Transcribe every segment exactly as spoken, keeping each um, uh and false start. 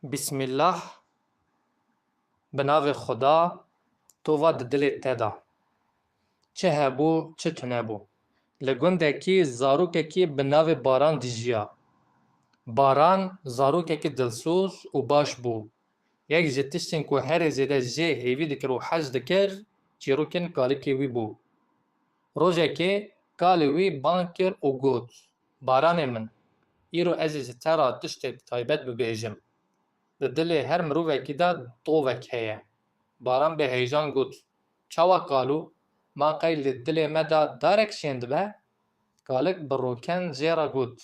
Bismillah, bi navê Xuda, tova di dilê te de. Çi hebû, çi tunebû. Li gundekî zarokekî bi navê Baran dijiya. Baran zarokekî dilsoz û baş bû. Yek ji tiştên ku herê zêde jê hêvî dikir û hez dikir, çîrokên kalikê wî bû. Rojekê kalê wî bang kir û got, Baranê min, îro ez ê ji te re tiştek taybet bibêjim. Di dilê her mirovekî de tovek heye. Baran bi heyecan got, Çawa kalo? Ma qey li dilê me de darek şên dibe? Kalik bi roken jê re got,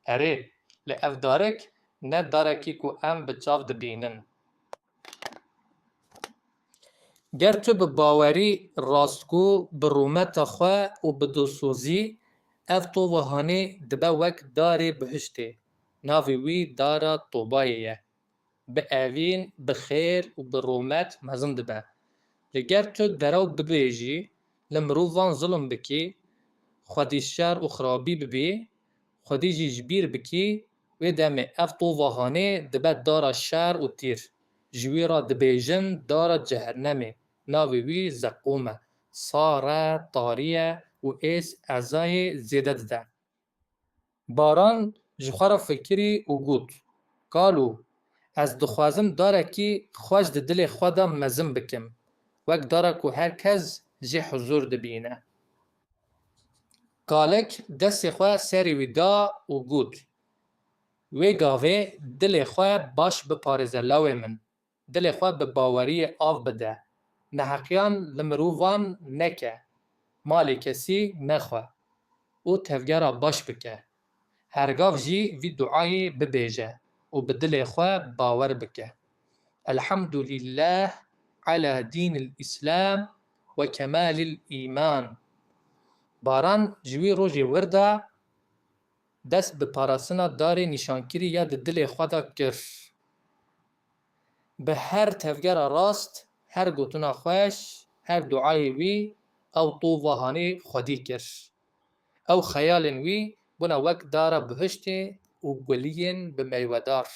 Erê, lê ev darek ne darekî ku em bi çav dibînin. Ger tu bi bawerî, rastgo, bi rûmeta xwe û bi dilsozî, ev tova hanê dibe wek darê bihiştê. Navê wî dara Tobayê ye. Bi evîn, bi xêr û bi rûmet mezin dibe. Lê ger tu derew bibêjî, li mirovan zilm bikî, xwedî şer û xirabî bibî, xwedî jî ji bîr bikî, wê demê ev tova hanê dibe dara şer û tîr. Ji wî re dibêjin dara cehennemê. Navê wî zeqûm e. Sar e, tarî ye û ês ezayê zêde dide. Baran ji xwe re fikirî û got, Kalo, ez dixwazim darekî xweş di dilê xwe de mezin bikim, wek dara ku her kes jê huzûr dibîne. Kalik destê xwe serê wî da û got, Wê gavê dilê xwe baş biparêze lawê min. Dilê xwe bi baweriyê av bide. Neheqiyan li mirovan neke. Malê kesî nexwe û tevgera baş bike. Her gav jî vî duayê bibêje û bi dilê xwe bawer bike. Elhamdulillah ala dînil Îslam ve kemalil îman. Baran ji wî rojê wir de dest bi parastina darê nîşankirî ya di dilê xwe de kir. Bi her tevgera rast, her gotina xweş, her duayê wî ew tova hanê xwedî kir. Ew xeyalên wî bûne wek dara bihiştê û guliyên bi meywedar.